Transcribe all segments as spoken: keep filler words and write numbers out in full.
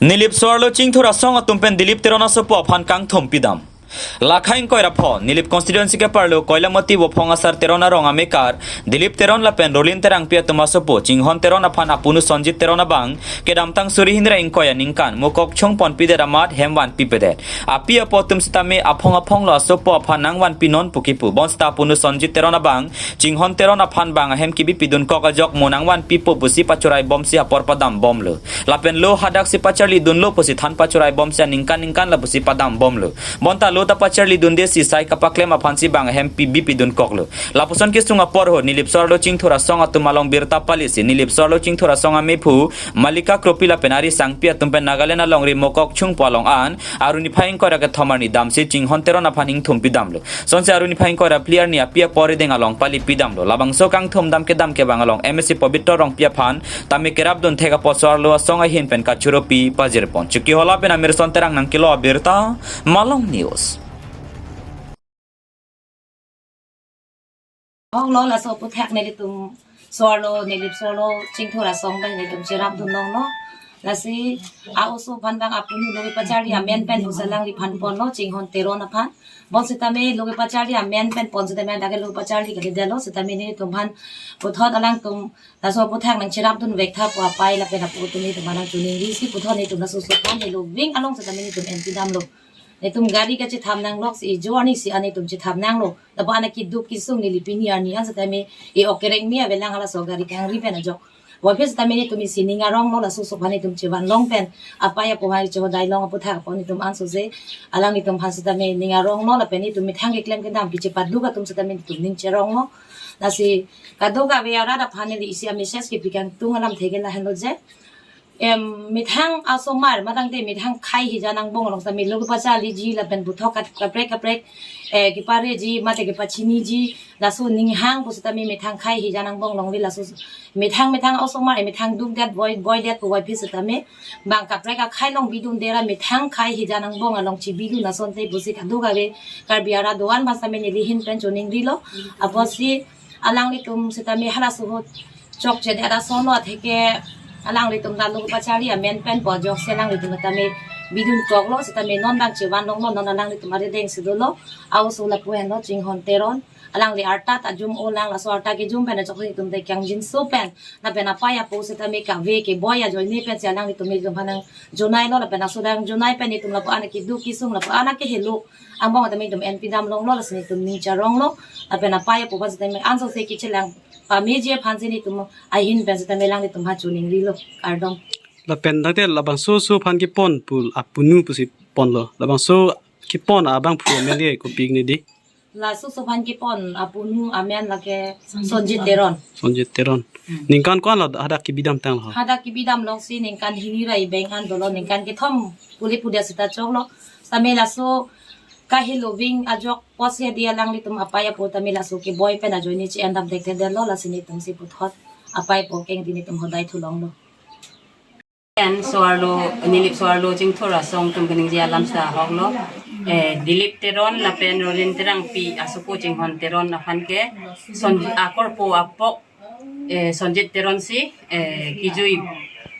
Nilip so-arlo Chingthur asong atum pen Dilip Teron asopo aphan kangthum pidam. Lakha ingkoi ra pho, Nilip constituency keparlo Koilamati Vophong asar Teron arong amekar Dilip Teron lapen Rolin Terangpi atum asopo Chinghon Teron aphan apunu Sonjit Teron abang kedamtang suri hini ra ingkoi aningkan mokok chungpon pidet amat hem vanpipedet. Api apo atum sitame aphong aphong lo asopo aphan nangvanpi non pu kipu. Bonsita apunu Sonjit Teron abang Chinghon Teron aphan bang ahem kebi pidun kok ajok mo nangvanpipo pusi pachorai bomsi apor padam bomlo. Lapen lo hadak si pacharli dunlo pusi than pachorai bomsi aningkan ningkan lapusi padam bomlo. Bonta lo ta pacharli dunde si sai kapaklem aphansi bang ahem pi-, bi pidun koklo. Lapuson kesung apor ho Nilip so-arlo Chingthur asong atum along birta palisi Nilip so-arlo Chingthur asong amephu Malika Kropi lapen ari sangpi atum pen Nagaland alongri mokok chungpo along an aru niphai ingkoi ra kethom arni damsi Chinghon Teron aphan ingthum pidamlo. Sonsi aru niphai ingkoi ra phli arni api apo arideng along pali pidamlo. Labangso kangthum dam kedam kevang along M A C Pobitro Rongpi aphan tame kerap dun thek apot so-arlo asong ahin pen kachoro pi pajirpon. Chokihola pen Amirson Terang nangkelo abirta, Malong News. Ong lo laso aputhak nelitum so-arlo, Nilip so-arlo Chingthur asong pen nelitum cherap dun longlo. Lasi a-oso aphan bang apunu lo kepacharli amen pen pusi alangliphan ponlo Chinghon Teron aphan. Bonsitame lo kepacharli amen pen pon sitame adake lo kepacharli kali delo sitame nelitum aphan puthot alangtum laso aputhak nangcherap dun vek tha pu apai lapen apo atum nelitum aphan nangchoningrisi puthot nelitum laso oso aphan helo ving along sitame nelitum en pidamlo. Nelitum gari kachethap nanglok si ijo arni si an nelitum chethap nanglo. Lapu an akiduk kesung neli pini arni an sitame e okereng mi avelang halaso gari kangri pen ajok. Voiphit sitame nelitum isi ning aronglo laso oso aphan nelitum chevan long pen apai apo hai chehodai long aputhak apo nelitum ansose alanglitum aphan sitame ning aronglo lapen nelitum methang keklem kedam kechepaduk atum sitame nelitum ning cheronglo. Lasi kadokave arat aphan neli isi a-message kepi kangtung alamthe ke lahenlo je. Em, methang asomar, matangte methang khei hija nangbong along sitame lo kepacharliji lapen puthot kat-, kaprek kaprek, eh, kepareji, mate kepachiniji, laso ninghang pusitame methang khei hija nangbong alongri laso methang methang asomar, eh, methang dukdet boi, boidet pu voiphit sitame bang kaprek akhei along bidunde ra methang khei hija nangbong along chibidun asonte pusi kadokave Karbi arat do-an aphan sitame neli ahin pen choningrilo. Apotsi alanglitum sitame halaso ahut chokchedet ason lo atheke alanglitum ta lo kepacharli amen pen pu ajoksi alanglitum tame bidun koklo sitame non bang chevan longlo, non alanglitum arideng si dolo, a-oso lapu henlo Chinghon Teron. Alangli arta ta jum-o lang, laso arta kejum pen ajoksi nelitum te kangjinso pen lapen apai apo sitame kave keboi ajoine pensi alanglitum nelitum aphan nangjonailo lapen laso nangjonai pen nelitum lapu an akiduk kesung lapu an akehelo angbong tame nelitum en pidam longlo, lasi nelitum ning charonglo lapen apai apo aphan sitame ansose kechelang pameji aphansi nelitum ahin pen sitame alanglitum aphan choningrilo, kardom. Lapen tangte labangso oso aphan kepon pu apunu pusi ponlo. Labangso kepon abangphu amen ke kopi nidi? Laso oso aphan kepon apunu amen lake Sonjit Teron. Sonjit Teron. Hmm. Ningkan ko-an lo hadak kebi damtanglo? Hadak kebi damlongsi ningkan hini ra ibeng an dolo, ningkan kethom pule pudet sita choklo. Sitame laso kahelo ving ajok apotsi hedi alanglitum apai apo tame laso keboi pen ajoine che-en dam thekthedetlo, lasi nelitumsi puthot apai apo kengdi nelitum hodai thu longlo. Pen so-arlo, Nilip so-arlo Chingthur asong atum kaningje alam sita ahok lo. Eh, Dilip Teron lapen Rolin Terangpi asopo Chinghon Teron aphan ke son akorpo apok, eh, Sonjit Teron si, eh, kijui,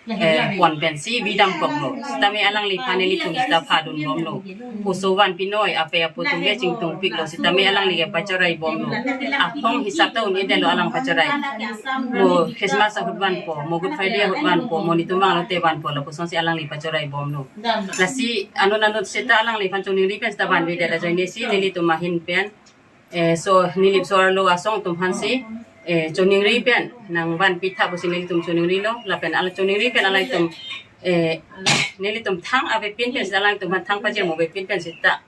eh, pon pensi bidam koklo. Sitame alangliphan nelitum sita phadun bomlo. Puso vanpi noi, ape apo atum ke chingtungpiklo sitame alangli ke pachorai bomlo. Aphong hisap ta un-edetlo alang pachorai. Mo Christmas ahut vanpo, mo Good Friday ahut vanpo, mo netum vanglote vanpo, lapusonsi alangli pachorai bomlo. Lasi anut anut sita alangliphan choningri pen sita vanvedet ajoinesi nelitum ahin pen, eh, so Nilip so-arlo asong atum aphansi, eh, choningri pen nangvanpi tha pusi nelitum choningrilo, lapen ala choningri pen alangtum, eh, nelitum thang avepin pen sita alangtum aphan thang pajirmo avepin pen sita,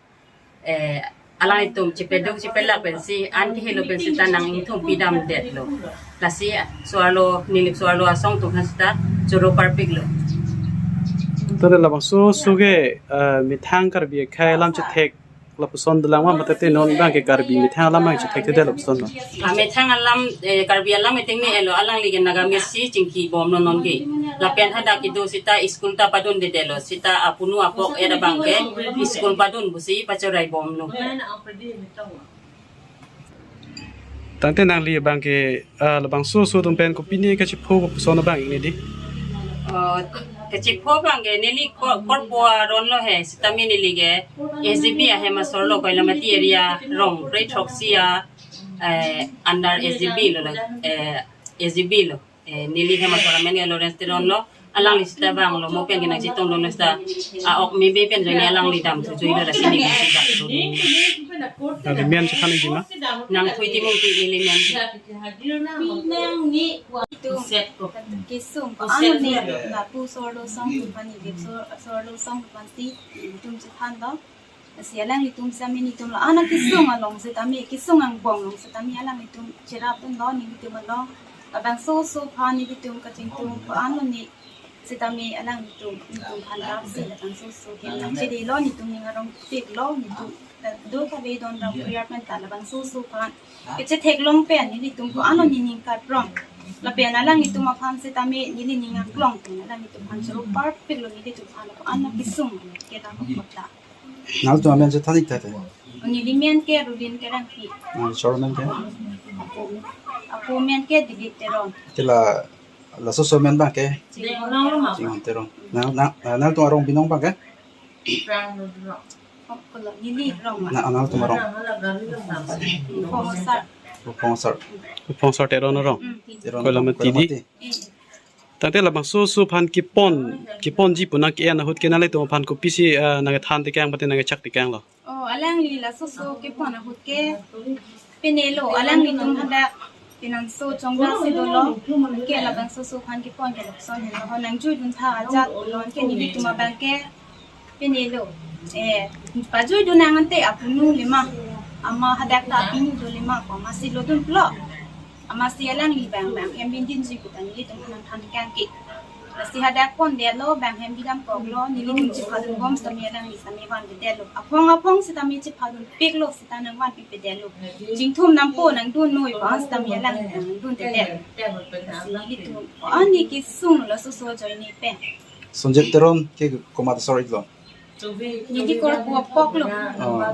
eh, alanglitum chepeduk chepelak pensi an kehelo pen sita nang ingthum pidamdetlo. Lasi so-arlo, Nilip so-arlo asong atum aphan sita choro parpiklo. Tangte labangso oso ke, eh, methang Karbi akhei alam chethek lapuson dolang ma, mate non bang ke Karbi methang alam bang chethekthedetlo lapuson ma? Ah, methang alam, eh, Karbi alam meeting ni elo, alangli ke Nagamese chingki bomlo non ke. Lapen hadak kedo sita school ta padundedetlo, sita apunu apok eda bang ke school padun pusi pachorai bomlo. Tangte nangli bang ke, ah, labangso oso atum pen kopine kachepho kopuson bang ingni di? Oh, Kachepho abang ke neli ko-, korpo aron lo he, sitame neli ke S G B ahem asor lo, Koilamati area rong krethrok isi a, eh, under S G B lo, eh, S G B lo. Eh, neli hem asor amen ke Lawrence Teron lo, alangli sita bang lo, mo pen ke nangchetongdun lo sita, a-ok mebe pen ajoine alangli damthu jui lo, lasi neli sita. Nangli men chethan ikji ma? Nangthui Timungpi neli men. Itum kesung ko-an lo ne, lapu sorlo song tupan, ili sor, sorlo song tupan si itum chethan do. Lasi alanglitum sitame nelitum la-an akesung along sitame, kesung angbong along sitame alanglitum cherapdun do nelitum along. Labangso oso aphan nelitum kachingthum ko-an lo ne sitame alanglitum, nelitum aphan rapsi labangso oso ke nangchedelo, nelitum ning arongpiklo, nelitum do kave don rap prayer pen ta labangso oso aphan kachetheklong pen nelitum ko-an lo nening kaprong. Lapen alanglitum aphan sitame neli ning aklong pen alanglitum aphan choro parpiklo, nelitum aphan ko-an lo kesung kedam kota. Nangtum amen chethan ik tha te. Neli men ke Rudin Kerangpi. Nangli choro men ke? Apo men ke Dilip Teron. Te la, laso oso amen abang ke? Chinghon Teron. Chinghon Teron. Nang, nang, nangtum arong binong abang ke? Oh, ko lo, neli rong ma. Na, nangtum arong. Phongosar. Phongosar. Phongosar Teron arong. Hmm. Teron Koilamati di. Koilamati. Eh. Tangte labangso oso aphan kepon, keponji pu nang ke-en ahut ke nanglitum aphan kopisi, eh, nangkethan tekang mate nangkechak tekang lo? Oh, alangli laso oso kepon ahut ke pine lo, alanglitum hadak pinangso chongda si dolo, ke labangso oso aphan kepon ke lapuson henlo, ho nangjuidun tha ajat pulo, ke nelitum abang ke pine lo. Eh, pajuidun nang ante apunu lema, ama hadak ta apinu do lema, ko amatsi lodun pulo. Amatsi alangli abang abang hem bindinji pu ta nelitum aphan nangthan kang ke. Lasi hadak pondetlo, abang hem bidamkoklo, nelitum chephadun bom sitame alangli sitame vanpedetlo. Aphong aphong sitame chephadunpiklo, sita nangvanpipedetlo. Chingthum nampo nangdun noi abang sitame alangli nangdundedet. Lasi nelitum ko-an ne kesung laso oso ajoine pen. Sonjit Teron ke komat asor iklo? Neli korpo apok lo. Oh.